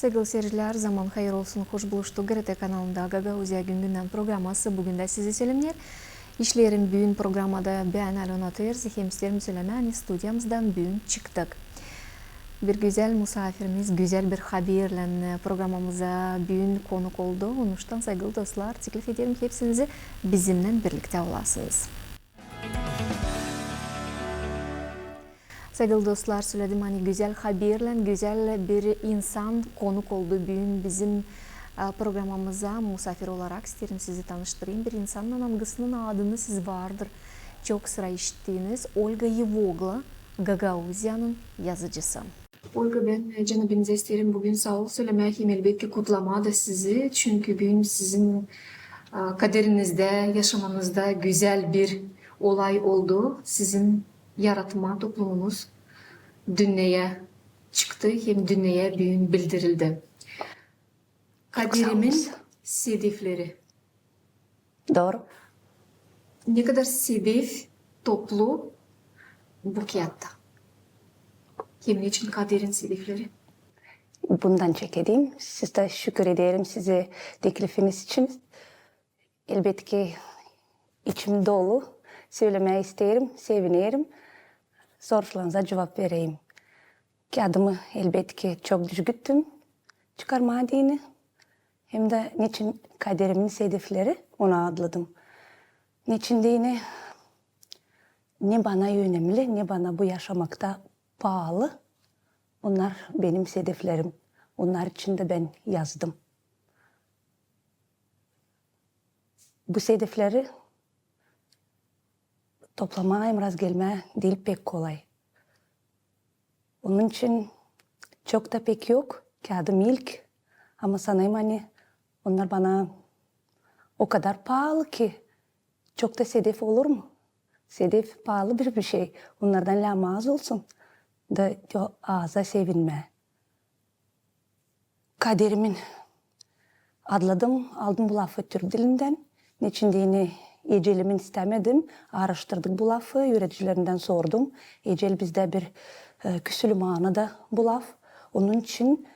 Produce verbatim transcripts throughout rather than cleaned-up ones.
Saygılı seyircilär, zaman hayır olsun, hoş buluştuk. GRT kanalında Gagauziya gün-gündän programması bugün dä sizi selämneer. İşleerim büün programada bän, Alöna Terzi, hem isteerim sölemää, ani studiyamızdan büün çıktık. Bir gözäl musaafirimiz, gözäl bir haberlän programamıza büün konuk oldu. Onuştan, saygılı dostlar, teklif ederim hepsinizi bizimnän birliktä olasınız. Saygılı dostlar, söledim, ani gözäl haberlän, gözäl bir insan konuk oldu büün bizim, a, programamıza musaafir olarak. İsteerim sizi tanıştırayım bir insannan, angısının adını siz vardır çok sıra işittiniz. Olga Evoglu, Gagauziyanın yazıcısı. Olga, bän, e, canı-beninizä isteerim büün saa ol sölemää hem elbetki kutlamaa da sizi, çünkü büün sizin, a, kaderinizdä, yaşamanızda gözäl bir olay oldu. Sizin yaratma toplumunuz dünneyä çıktı hem dünneyä büün bildirildi. Kaderimin sedefleri. Dooru. Ne kadar sedef toplu bu kiyaatta? Hem neçin kaderin sedefleri? Bundan çekedeyim. Sizdä şükür ederim sizä teklifiniz için. Elbetki, içim dolu. Sölemää isteerim, sevinerim. Soruşlarınıza cuvap vereyim. Kiyaadımı, elbetki, çok düzgüttüm çıkarmaa deyni. Hem dä neçin kaderimin sedefleri, onu adladım. Neçin deyni, ne bana önemli, ne bana bu yaşamakta paalı, onnar benim sedeflerim. Onnar için dä bän yazdım. Bu sedefleri toplamaa hem razgelmää diil pek kolay. Onun için çok ta pek yok, kiyaadım ilk, ama sanêrım, ani onnar bana o kadar paalı, ki çok ta sedef olur mu? Sedef paalı bir, bir şey. Onnardan lääzım az olsun da, o aza sevinmää. Kaderimin adladım, aldım bu lafı türk dilindän. Neçin deyni, ecelimin istämedim, aaraştırdık bu lafı, üüredicilerindän sordum. Ecel bizdä bir, e, küsülü maanada bu laf. Onun için,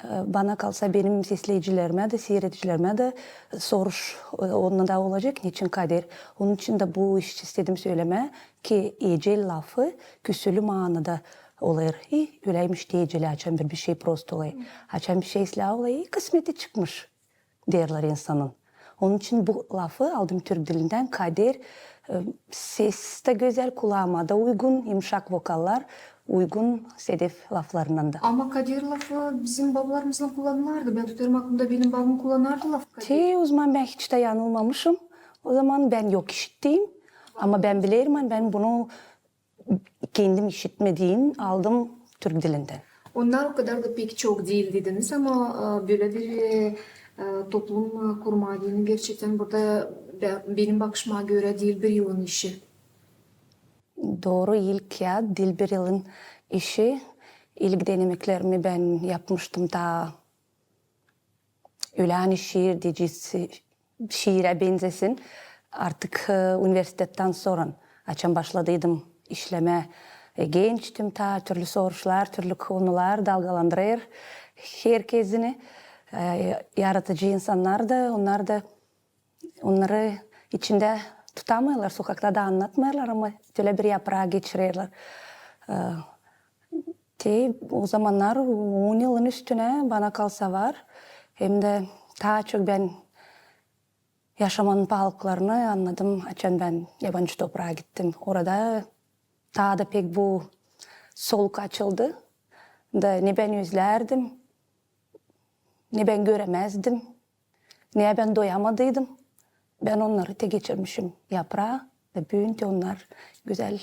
e, bana kalsa, benim sesleyicilerimä dä, siiredicilerimä dä soruş, e, onda da olacek, neçin kader. Onun için dä bu işi istedim sölemää, ki ecel lafı küsülü maanada olêr. E, öläymiş te ecel, açan bir, bir şey prosto olêr. Açan bir şey islää olêr, e, kısmeti çıkmış, deerlär insanın. Onun için bu lafı aldım türk dilindän, kader, e, ses tä gözäl, kulaama da uygun, yumuşak vokallar, uygun sedef laflarından da. Ama kader lafı bizim babalarımızdan kullanılardı. Bän tutêrım, aklımda benim babam kullanardı lafı kader. Te, o zaman bän hiç tä yanılmamışım. O zaman bän yok işittim. Ama bän bilerim, ani bän bunu kendim işitmedim, aldım türk dilindän. Onnar o kadar da pek çok diil dediniz, ama, e, bölä bir, e, e, toplum, e, kurmaa deyni, gerçektän burada be-, benim bakışıma görä diil bir yılın işi. Dooru, ilk ya diil bir yılın işi. İlk denemeklerimi bän yapmıştım taa ölä, ani şiir deyecez, şiirä benzesin. Artık, e, universitettän sora, açan başladıydım işlemää, e, gençtim taa, türlü soruşlar, türlü konular dalgalandırêr herkezini. E, yaradıcı insannar da, onnar da, onnarı içindä tutamêêrlar, sokakta da annatmêêrlar, ama tölä bir yapraa geçirerlär. E, Te, o zamannar on yılın üstünä, bana kalsa, var. Hem dä taa çok bän yaşamanın paalıklarını annadım, açan bän yabancı topraa gittim. Orada taa da pek bu soluk açıldı. Da ne bän özlärdim, ne bän görämäzdim, ne bän doyamadıydım. Bän onnarı te geçirmişim yapraa, da büün te onnar gözäl,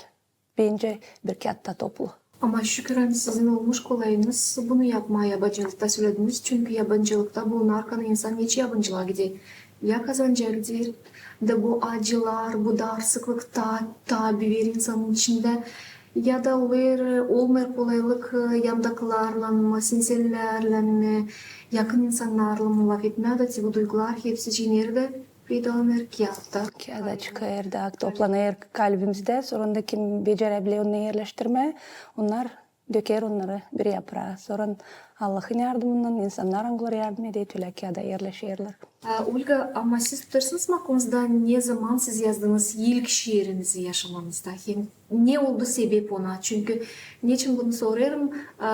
bence, bir kiyaatta toplu. Ama şükür, ani sizin olmuş kolayınız bunu yapmaa yabancılıkta, sölediniz, çünkü yabancılıkta bulunarkan insan neçin yabancılıa gider? Ya kazancaa gider, da bu acılar, bu daarsıklık taa, taa büyer insanın içindä, ya da olêr, olmêêr kolaylık, e, yandakılarlan mı, sinselärlän mi, yakın insannarlan mı lafetmää, da te bu duygular hepsi neredä peydalanêr? Kiyaatta. Kiyada çıkêr da toplanêr kalbimizdä, sora da kim beceräbiler onu erleştirmää, onnar döker onnarı bir yapraa. Sora Allahın yardımınnan insannar, angıları yardım eder, tölä kiyada erleşerlär. A, Olga, ama siz tutêrsınız mı aklınızda, ne zaman siz yazdınız ilk şiirinizi yaşamanızda? Hem ne oldu sebep ona? Çünkü neçin bunu sorêrım? A,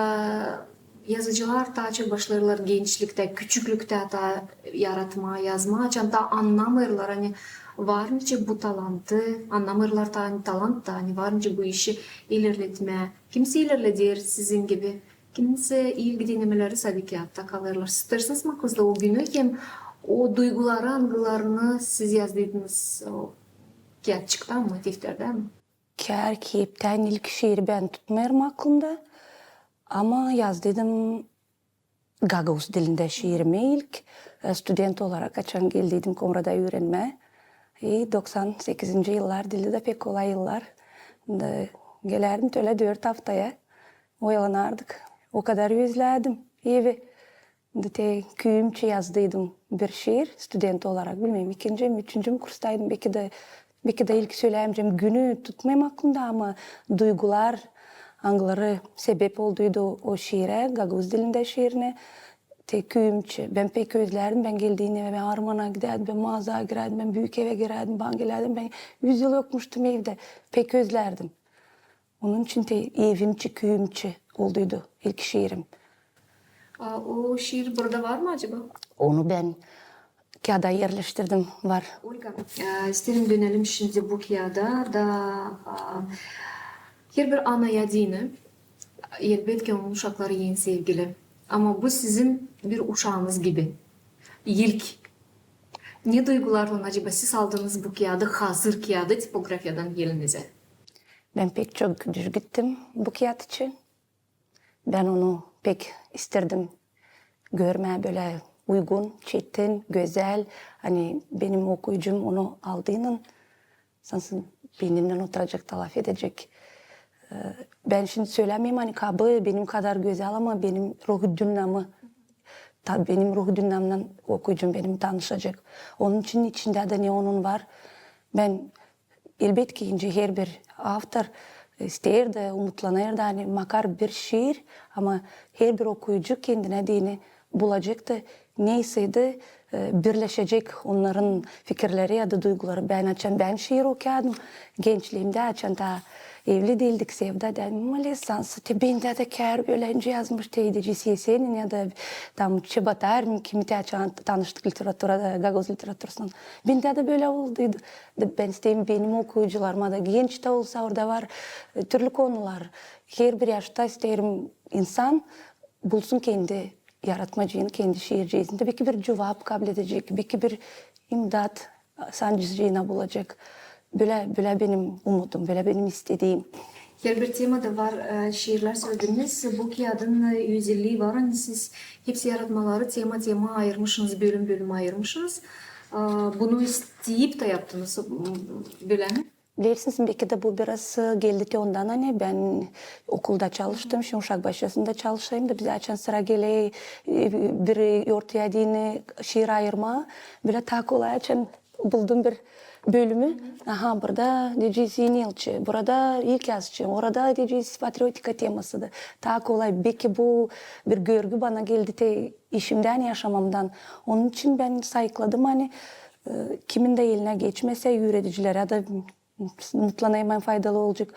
yazıcılar taa çok başlêêrlar gençliktä, küçüklüktä taa yaratmaa, yazmaa, açan taa annamêêrlar, ani var nicä bu talantı, annamêêrlar taa, ani talant da, ani var nicä bu işi ilerletmää. Kimisi ilerleder sizin gibi, kimisi ilk denemeleri sade kiyattan kalêrlar. Tutêrsınız mı aklınızda o günü hem o duyguları, angılarını siz yazdıydınız o kiyatçıkta mı, defterdä mi? Kär keyptän ilk şiiri bän tutmêêrım aklımda, ama yazdıydım gagauz dilindä şiirimi ilk, e, student olarak, açan geldiydim Komrada üürenmää. E, doksan sekizinci yıllar diildi dä pek kolay yıllar. Da gelärdim tölä dört aftaya, oyalanardık. O kadar özlärdim evi. Da te küüyümçä yazdıydım bir şiir, student olarak, bilmeerim, ikinci mi, üçüncü mü kurstaydım, beki dä, beki dä ilk söleyämcäm günü tutmêêrım aklımda, ama duygular, angıları sebep olduydu o şiirä, gagauz dilindä şiirinä, te küüyümçä. Bän pek özlärdim, bän geldiynä evä, bän armana gidärdim, bän maazaa girärdim, bän büük evä girärdim, bän gelärdim, bän üz yıl yokmuştum evdä, pek özlärdim. Onun için te evimçi, küüyümçi olduydu ilk şiirim. A, o şiir burada var mı acaba? Onu bän kiyada erleştirdim, var. Olga, e, isteerim dönelim şindi bu kiyada da, a, herbir anaya deyni, elbetki, onun uşakları en sevgili. Ama bu sizin bir uşaanız gibi. İlk. Ne duygularlan acaba siz aldınız bu kiyadı, hazır kiyadı tipografiyadan elinizä? Bän pek çok düş gittim bu kiyat için. Bän onu pek isterdim görmää bölä uygun, çetin, gözäl. Ani benim okuyucum onu aldıynan, sansın benimnän oturacek da lafedecek. E, bän şindi sölämeerim, ani kabı benim kadar gözäl, ama benim ruh dünnamı, ta benim ruh dünnamnan okuyucum benim tanışacek. Onun için içindä dä ne onun var. Bän Elbetki, nicä herbir avtor isteer dä, umutlanêr dä, ani makar bir şiir, ama herbir okuyucu kendinä deyni bulacek da, neysä dä, e, birleşecek onnarın fikirleri ya da duyguları. Bän açan bän şiir okuyardım gençliimdä, açan taa evli diildik, Sevda deer: "Maalesef, te bendä dä kär bölä nicä yazmış te deyecez Esenin ya da tam Çebotar mı, kimi te açan tanıştık literaturada, gagauz literaturasınnan. Bendä dä bölä olduydu." Da bän isteerim benim okuyucularıma da, genç tä olsa, orada var, e, türlü konular. Herbir yaşta isteerim insan bulsun kendi yaratmacıını, kendi şiirciini. Da beki bir cuvap kabledecek, beki bir imdat sancısına bulacek. Bölä, bölä benim umudum, bölä benim istediim. Herbir temada var, e, şiirlär sölediniz. Bu kiyadın, e, özellii var, ani siz hepsi yaratmaları tema-tema ayırmışınız, bölüm-bölüm ayırmışınız. E, bunu isteyip dä yaptınız, m, bölä mi? Bilersiniz, beki dä bu biraz, e, geldi te ondan, ani bän okulda çalıştım, şindi uşak başçasında çalışêrım da, bizä açan sıra geler, e, bir ortaya deyni şiir ayırmaa, bölä taa kolay açan buldum bir bölümü. Aha, burada deyecez eni yazıcı, burada ilk yazıcı, orada deyecez patriotika temasıdır. Taa kolay, beki bu bir görgü bana geldi te işimdän, yaşamamdan. Onun için bän sayıkladım, ani, e, kimin dä elinä geçmesä, üüredicilerä dä, umutlanêrım, faydalı olacek.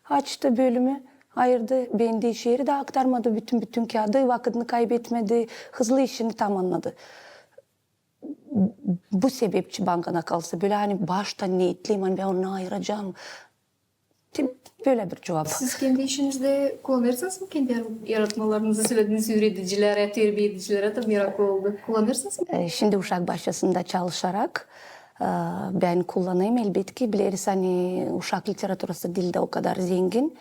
Açtı bölümü, ayırdı bendä şiiri da aktarmadı bütün, bütün kiyadı, vakıdını kaybetmedi, hızlı işini tamannadı. Bu sebepçi bana kalsa, bölä ani baştan neetliyim, ani bän onu ayıracam. Te bölä bir cuvap. Siz kendi işinizdä kullanêrsınız mı kendi yar-, yaratmalarınızı? Sölediniz, üüredicilerä, terbiyedicilerä dä meraklı oldu. Kullanêrsınız mı? E, şindi uşak başçasında çalışarak, e, bän kullanêrım, elbetki. Bileriz, ani uşak literaturası diil dä o kadar zengin.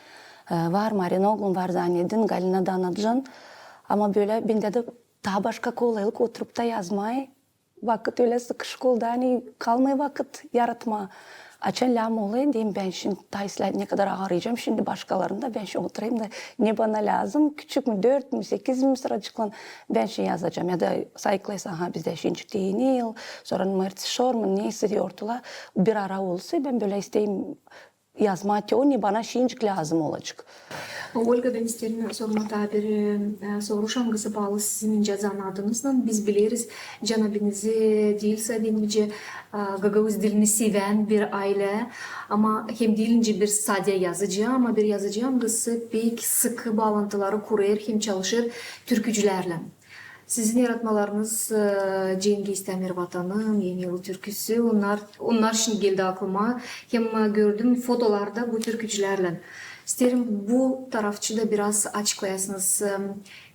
E, var Marin Oglun, var Zanedin, Galina Danadjan. Ama bölä bendä dä taa başka kolaylık oturup ta yazmaa. Vakıt ölä sıkışık oldu, ani kalmêêr vakıt yaratmaa. Açan lääm olêr, deerim, bän şindi taa islää ne kadar aarıyacam şindi başkalarını da, bän şindi oturêrım da, ne bana lääzım, küçük mü, dört mü, sekiz mi sıracıklan, bän şindi yazacam. Ya da sayıklarsın, aha, bizdä şindi te eni yıl, sora mart şor mu, neysä, ortala bir ara olsa, bän bölä isteerim yazmaa te onu, bana şiincik lääzım olacek. Olgadan isteerim sormaa taa bir, e, soruş, angısı baalı sizin incä zanaadınızlan. Biz bileriz, canabinizi diil sade nicä, e, gagauz dilini sevän bir aylä, ama hem diil nicä bir sade yazıcı, ama bir yazıcı, angısı pek sıkı baalantıları kurêr hem çalışêr türkücülerlän. Sizin yaratmalarınız, e, Cengiz Tämirvatanın, Eni yıl türküsü, onnar, onnar şindi geldi aklıma. Hem, e, gördüm fotolarda bu türkücülerlän. İsteerim, bu tarafçı da biraz açıklayasınız.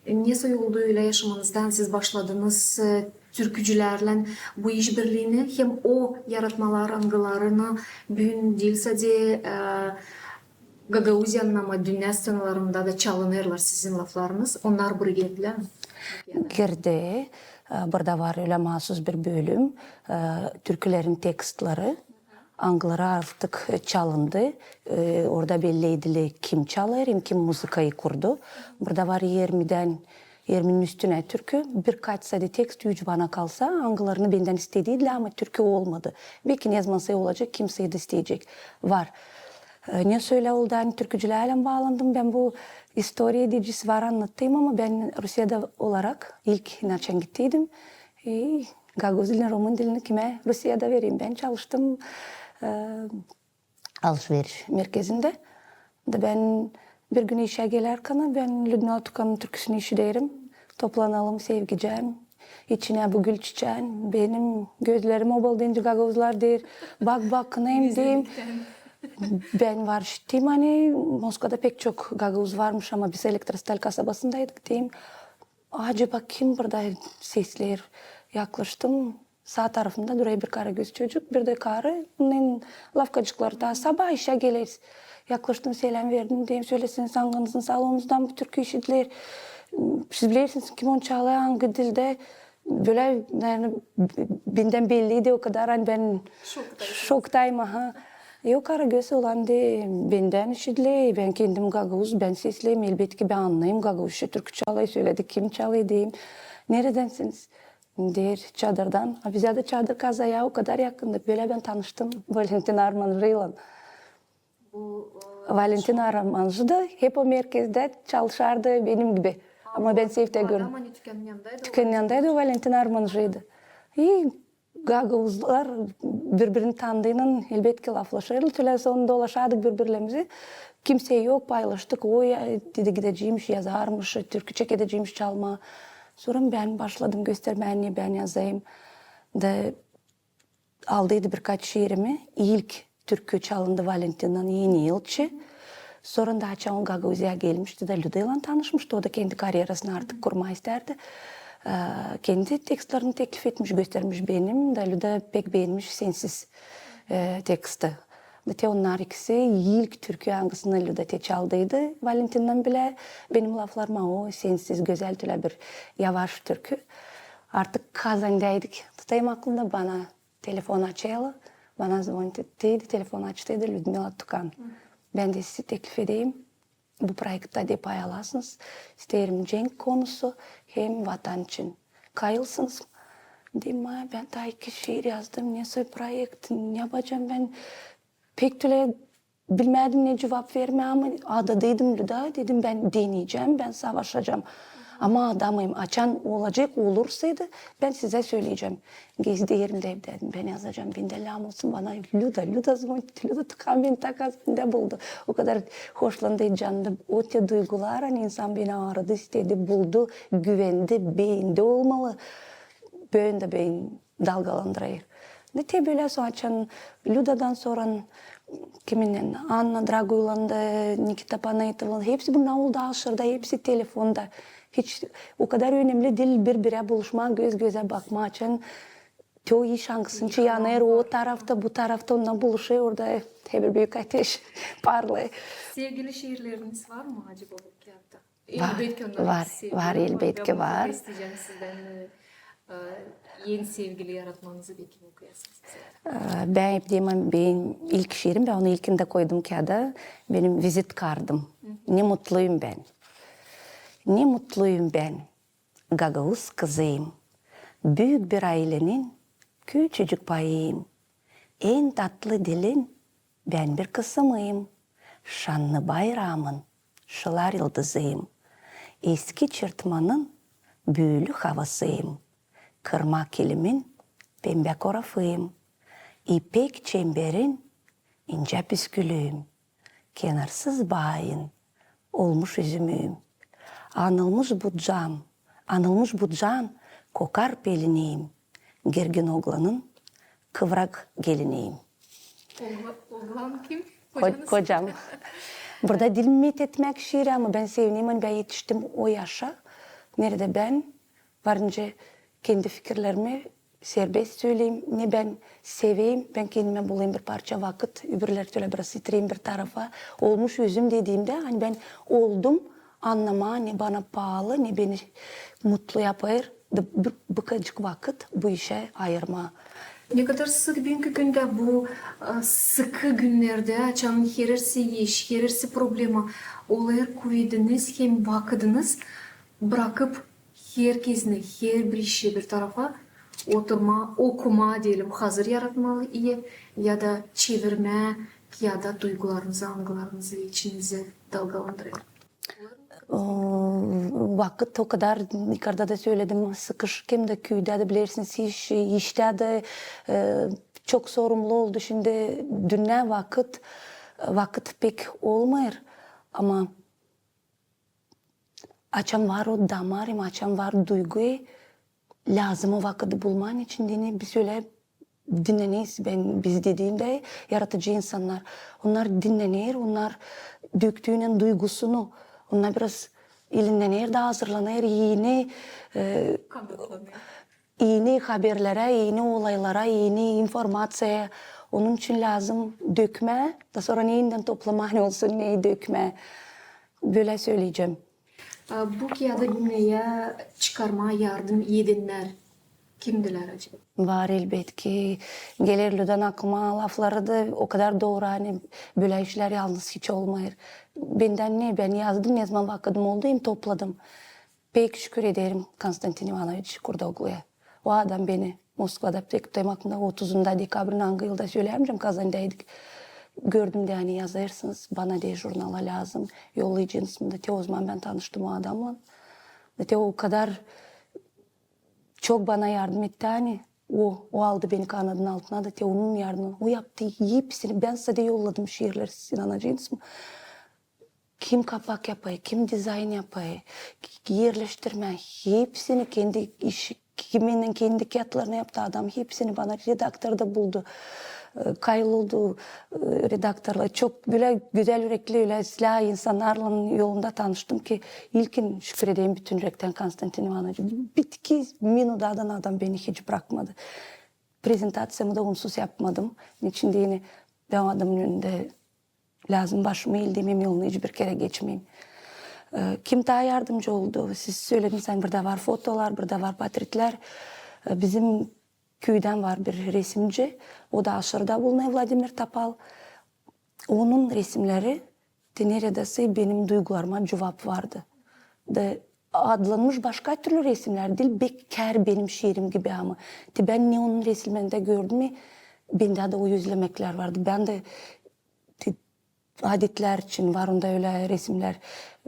E, nesoy oldu ölä yaşamanızdan siz başladınız, e, türkücülerlän bu işbirliini, hem o yaratmalar, angılarını büün diil sade, e, Gagauziyanın, ama dünnä sţenalarında da çalınêrlar sizin laflarınız. Onnar buraya girdilär mi? Girdi. E, burada var ölä maasuz bir bölüm, e, türkülerin tekstleri, angıları artık çalındı. E, orada belli edili, kim çalêr hem kim muzıkayı kurdu. Burada var irmidän, irminin üstünä türkü, birkaç sade tekst, üç bana kalsa, angılarını bendän istedilär, ama türkü olmadı. Belki nezaman sä olacek, kimsey dä isteyecek. Var. E, nesoy ölä oldu, ani türkücülerlän baalandım. Bän bu istoriya deyecesi var annattım, ama bän Rusiyada olarak ilk, açan gittiydim, e, gagauz dilini, rumın dilini kimä Rusiyada vereyim? Bän çalıştım, e, alış-veriş merkezindä. Da bän bir gün işä gelärkän, bän Lüdmila Tukanın türküsünü işiderim. Toplanalım sevgicän, içinä bu gül çiçään. Benim gözlerim obaldı, deyni gagauzlar deer. Bak, bak, neyim deyim. Bän var işittim, ani Moskvada pek çok gagauz varmış, ama biz Elektrostal kasabasındaydık deyim. Acaba kim burada sesleer? Yaklaştım. Saa tarafımda durêr bir karagöz çocuk, bir dä karı. Onnar lafkacıklar, taa sabaa işä geleriz. Yaklaştım, seläm verdim, deyim, söläseniz, angınızın salonunuzdan bu türkü işidiler. Siz bilersiniz, kim onu çalêr, angı dildä? Bölä, naerno, bendän belliydi o kadar, ani bän şoktayım, aha. E, o karagöz olan deyni bendän işidiler, bän kendim gagauz, bän sesleerim, elbetki, bän annêêrım gagauzça türkü çalêr, söledi, kim çalêr deyim. Neredänsiniz? Deer, Çadırdan. A bizä dä Çadır Kazaya o kadar yakındı. Bölä bän tanıştım Valentin armanjıylan. Valentin armanjı da hep o merkezdä çalışardı benim gibi. Ama bän seftä görmedim. Tükännin yanındaydı, o Valentin armanjıydı. E, gagauzlar biri-birini tanıdıynan, elbetki, laflaşêrlar. Tölä sora dolaşardık biri-birlerimizi. Kimsey yok, paylaştık. O dedi, gideceymiş, yazarmış, türkü çekedeceymiş çalmaa. Sora bän başladım göstermää, ne bän yazêrım. Da aldıydı birkaç şiirimi. İlk türkü çalındı Valentinnän, Eni yıl için. Sora da açan o Gagauziyaya gelmişti da Lüdaylan tanışmıştı. O da kendi karyerasını artık kurmaa istärdi. E, kendi tekstlerini teklif etmiş, göstermiş benim. Da Lüda pek beenmiş Sensiz, e, teksti. Te onnar ikisi ilk türkü, angısını Lüda te çaldıydı Valentinnän bilä. Benim laflarıma o Sensiz gözäl, tölä bir yavaş türkü. Artık Kazandaydık. Tutêrım aklımda, bana telefon açêrlar. Bana zvonit ettiydi, telefon açtıydı Lüdmila Tukan. Bän dä sizi teklif edeyim. Bu proektta dä pay alasınız. İsteerim cenk konusu hem vatan için. Kayılsınız mı? Deerim, bän taa iki şiir yazdım. Ne soy proekt, ne yapacam bän? Pek tölä bilmädim ne cuvap vermää, ama adadıydım Lüdayı, dedim, bän deneyecäm, bän savaşacam. Ama adamêrım, açan olacek, olursaydı, bän sizä söleyecäm. Gezdi erimdä, dedim, bän yazacam, bendä lääm olsun, bana Lüda, Lüda zvonit, Lüda Tukan, bän taa Kazandaydım, buldu. O kadar hoşlandı, canlı, o te duygular, ani insan beni aradı, istedi, buldu, güvendi, beendi olmalı. Bölä dä bän dalgalandırêr. Da te bölä sora açan Lüdadan sora kiminnän, Anna Draguylan da, Nikita Panaytovlan, hepsi bunnar oldu alışveriştä, hepsi telefonda. Hiç o kadar önemli diil biri-birä buluşmaa, göz-gözä bakmaa, açan te o iş angısını yanêr, o tarafta, bu tarafta, onnar buluşêr orada, e, te bir büük ateş parlêêr. Sevgili şiirleriniz var mı acaba bu kiyattta? Var, var, var, elbetki var. İsteyecäm sizdän, e, e, en sevgili yaratmanızı belki okuyasınız bizä. E, bän hep deerim, benim ilk şiirim, bän onu ilkin dä koydum kiyada, benim vizit kartım. Ne mutluyum bän. Ne mutluyum bän. Gagauz kızıyım. Büük bir aylenin küçücük payıyım. En tatlı dilin Bän bir kısımıyım, şannı bayramın şılar yıldızıyım. Eski çırtmanın büülü havasıyım. Kırma kilimin pembä korafıyım. İpek çemberin incä püskülüyüm. Kenarsız baayın olmuş üzümüyüm. Anılmış bu can, anılmış bu can kokar peliniyim. Gergin oglanın kıvrak geliniyim. Ogla-, oglan kim? Ko-, kocam. Burada dilim methetmäk şiiri, ama bän sevinerim, ani bän etiştim o yaşa, neredä bän varınca kendi fikirlerimi serbest söleyim, ne bän seveyim, bän kendimä bulêrım bir parça vakıt, öbürleri tölä biraz itireyim bir tarafa. Olmuş üzüm dediimdä, ani bän oldum, annamaa, ne bana paalı, ne beni mutlu yapêr, da bir, bukacık vakıt bu işä ayırmaa. Ne kadar sık büünkü gündä bu, e, sıkı günnerdä, açan herersi iş, herersi problema, olêr kuvediniz hem vakıdınız brakıp herkezni, herbir işi bir tarafa, oturmaa, okumaa, deyelim, hazır yaratmaa, ya da çevirmää, ya da duygularınızı, angılarınızı içinizä dalgalandırêr. O, vakıt o kadar, yukarda da söledim, sıkışık hem dä küüdä dä, bilersiniz, iş, iştä dä, e, çok sorumlu oldu. Şindi dünnä vakıt, vakıt pek olmêêr, ama açan var o damar, hem açan var duygu, lääzım o vakıdı bulmaa. Neçin deyni biz ölä dinneneriz, bän, biz dediimdä, yaradıcı insannar. Onnar dinnenär, onnar döktüynän duygusunu, onnar biraz ilindänär da hazırlanêr eni, e, eni haberlerä, eni olaylara, eni informaţiyaya. Onun için lääzım dökmää, da sora neyindän toplamaa, ne olsun, neyi dökmää. Bölä söleyecäm. A, bu kiyadı dünneyä çıkarmaa yardım edennär kimdilär acaba? Var, elbetki. Geler lääzım aklıma lafları da o kadar dooru, ani bölä işlär yalnız hiç olmêêr. Bendän ne, bän yazdım, ne zaman vakıdım oldu, hem topladım. Pek şükür ederim Konstantin İvanoviç Kurdogluya. O adam beni Moskvada, pek tutayım aklımda, otuzunda dekabrin, angı yılda söleyämeyecäm, Kazanedaydık. Gördüm, deer, ani yazêrsınız, bana, deer, jurnala lääzım, yollayacınız mı, da te o zaman bän tanıştım o adamnan. Da te o kadar çok bana yardım etti, ani o, o aldı beni kanadının altına, da te onun yardımı, o yaptı hepsini, bän sade yolladım şiirleri, siz inanacınız mı? Kim kapak yapêr, kim dizayn yapêr, k-, erleştirmä, hepsini kendi işi, kiminnän kendi kiyatlarını yaptı adam, hepsini bana redaktor da buldu. E, kayıl oldu, e, redaktorla. Çok bölä gözäl ürekli, ölä islää insannarlan yolunda tanıştım ki, ilkin şükür edeyim bütün ürekten Konstantin İvanoviç. Bitki minudadan adam beni hiç brakmadı. Prezentaţiyamı da onsuz yapmadım. Neçin deyni bän o adamın önündä lääzım başımı eldeyim, hem yolunu hiç bir kerä geçmeyim. E, kim taa yardımcı oldu? Siz sölediniz, ani burada var fotolar, burada var portretlär. E, bizim küüdän var bir resimci, o da aşırıda bulunêr, Vladimir Topal. Onun resimleri, te neredäsä benim duygularıma cuvap vardı. Da adlanmış başka türlü resimlär diil, bek kär benim şiirim gibi, ama te bän ne onun resimlerindä gördüm, bendä dä o özlemeklär vardı. Bän dä te adetlär için var onda ölä resimlär.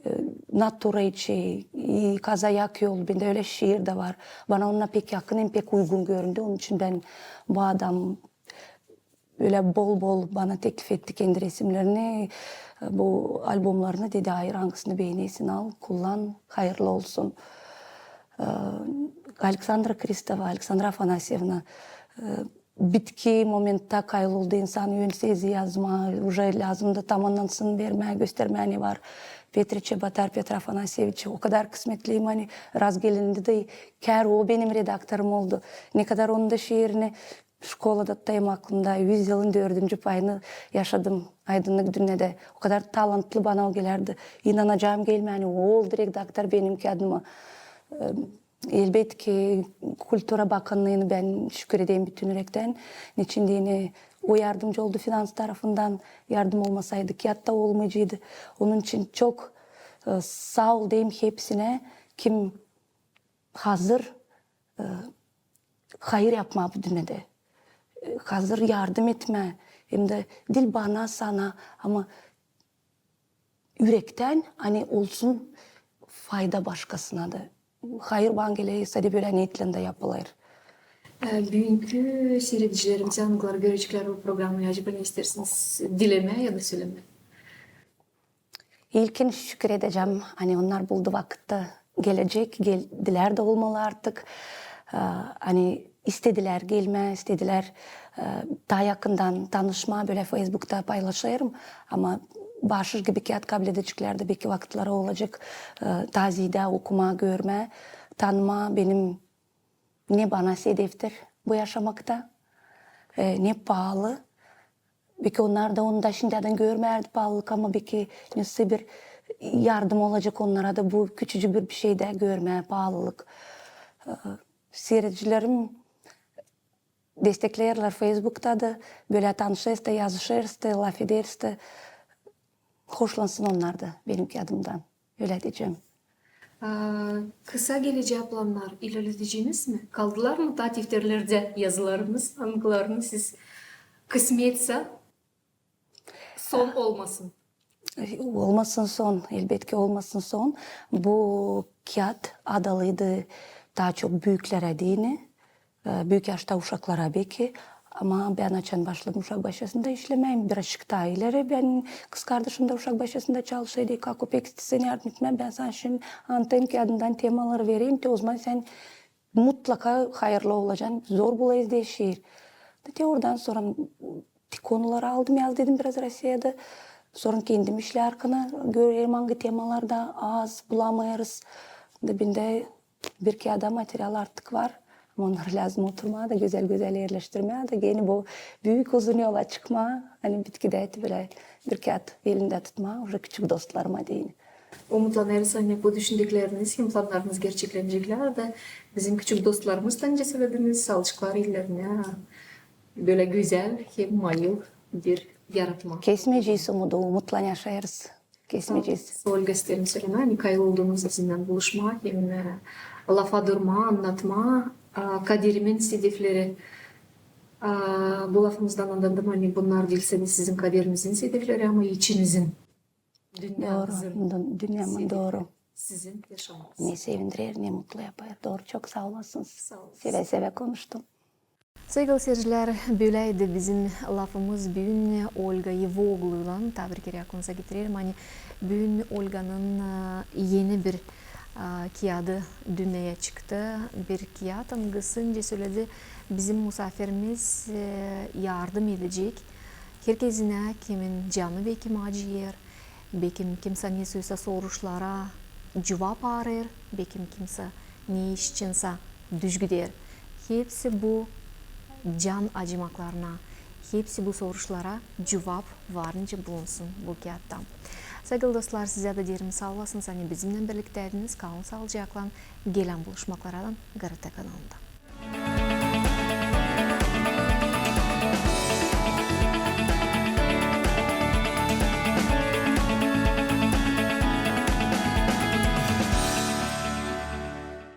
E, natura için, e, kazayak yol, bendä ölä şiir dä var. Bana onunnan pek yakın hem pek uygun göründü. Onun için bän bu adam ölä bol-bol bana teklif etti kendi resimlerini, e, bu albomlarını, dedi, ayır, angısını beenersin, al, kullan, hayırlı olsun. E, Aleksandra Kristova, Aleksandra Afanasyevna, e, bitki momentta kayıl oldu insan ön sezi yazmaa, uje lääzımdı tamannansın, vermää, göstermää, ne var. Petri Çebotar, Petr Afanasyeviç, o kadar kısmetliyim, ani raz gelendä dä kär o benim redaktorım oldu. Ne kadar onun da şiirini şkolada tutayım aklımda, üz yılın dördüncü payını yaşadım Aydınlık dünnedä. O kadar talantlı bana o gelärdi. İnanacağım gelmää, ani o oldu redaktor benim kiyadıma. E, Elbetki, kultura bakannıını bän şükür edeyim bütün ürektän. Neçin deyni o yardımcı oldu finans tarafından, yardım olmasaydı, kiyat ta olmayacaydı. Onun için çok, e, saa ol deyim hepsinä, kim hazır, e, hayır yapmaa bu dünnedä. E, hazır yardım etmää, hem dä diil bana, sana, ama ürektän, ani olsun fayda başkasına da. Hayır bana geler, sade bölä niyetlän dä yapılêr. E, büünkü siiredicilerimizä, angıları göreceklär bu programayı, acaba ne isteersiniz dilemää ya da sölemää? İlkin şükür edecäm, ani onnar buldu vakıt da gelecek, geldilär dä olmalı artık. E, ani istedilär gelmää, istedilär, e, taa yakından tanışmaa, bölä Feysbukta paylaşêrım. Ama başka gibi kiyat kabledeceklär dä, beki vakıtları olacek, e, taa ziyadä okumaa, görmää, tanımaa benim ne bana sedeftir bu yaşamakta, e, ne paalı. Beki onnar da onu da şindän görmärdi paalılık, ama beki nesä bir yardım olacek onnara da bu küçücük bir, bir şeydä görmää paalılık. E, siiredicilerim destekleerlär Feysbukta da, bölä tanışêrız da, yazışêrız da, lafederiz dä. Hoşlansın onnar da benim kiyadımdan. Ölä deyecäm. A, kısa gelecää plannar ilerledeceniz mi? Kaldılar mı taa defterlerdä yazılarınız, angılarını siz, kısmetsä, son olmasın? Olmasın son, elbetki olmasın son. Bu kiyat adalıydı taa çok büüklerä deyni, e, büük yaşta uşaklara beki. Ama bän açan başladım uşak başçasında işlemää, birazçık taa ileri, bän kızkardaşım da uşak başçasında çalışêrdı, kako pek istesin yardım etmää, bän sana şindi anlatayım, kiyadından temaları vereyim, te ozaman sän mutlaka hayırlı olacan, zor bulêrız deyni şiir. Te oradan sora te konuları aldım, yaz dedim biraz Rossiyada. Sora kendim işlärkana görerim, angı temalarda az bulamêêrız. Da bendä bir kiyada material artık var. Ama onnarı lääzım oturmaa da gözäl-gözäl erleştirmää da gene bu büük uzun yola çıkmaa, ani bitkidä te bölä bir kiyat elindä tutmaa, uje küçük dostlarıma deyni. Umutlanêrız, ani bu düşündükleriniz hem planlarınız gerçekläneceklär da bizim küçük dostlarımız, nicä sölediniz, alışêrlar ellerinä bölä gözäl hem mayıl bir yaratma. Kesmeyecez umudu, umutlan yaşêêrız. Kesmeyecez. Olga, isteerim sölemää, ani kayıl oldunuz bizimnän buluşmaa hem, e, lafa durmaa, annatmaa, a, Kaderimin sedefleri. A, bu lafımızdan annadım, ani bunnar diil sade sizin Kaderinizin sedefleri, ama içinizin, dünnänizin sedefleri. Dooru. Sizin yaşamanız. Ne sevindirer, ne mutlu yapêr. Dooru, çok saa olasınız. Saa olun. Sevä-sevä konuştum. Saygılı seyircilär, böläydi bizim lafımız büün Olga Evogluylan. Taa bir kerä aklınıza getirerim, ani büün Olganın, e, eni bir, e, kiyadı dünneyä çıktı. Bir kiyat, angısı, nicä söledi bizim musaafirimiz, e, yardım edecek herkezinä, kimin canı bekim acıyêr, bekim kimsä ne soysa soruşlara cuvap arêêr, bekim kimsä ne iş içinsä düzgüder. Hepsi bu can acımaklarına, hepsi bu soruşlara cuvap var nicä bulunsun bu kiyatta. Saygılı dostlar, sizä dä deerim saa olasınız, ani bizimnän birliktäydiniz. Kalın saalıcaklan, gelän buluşmaklara GRT kanalında.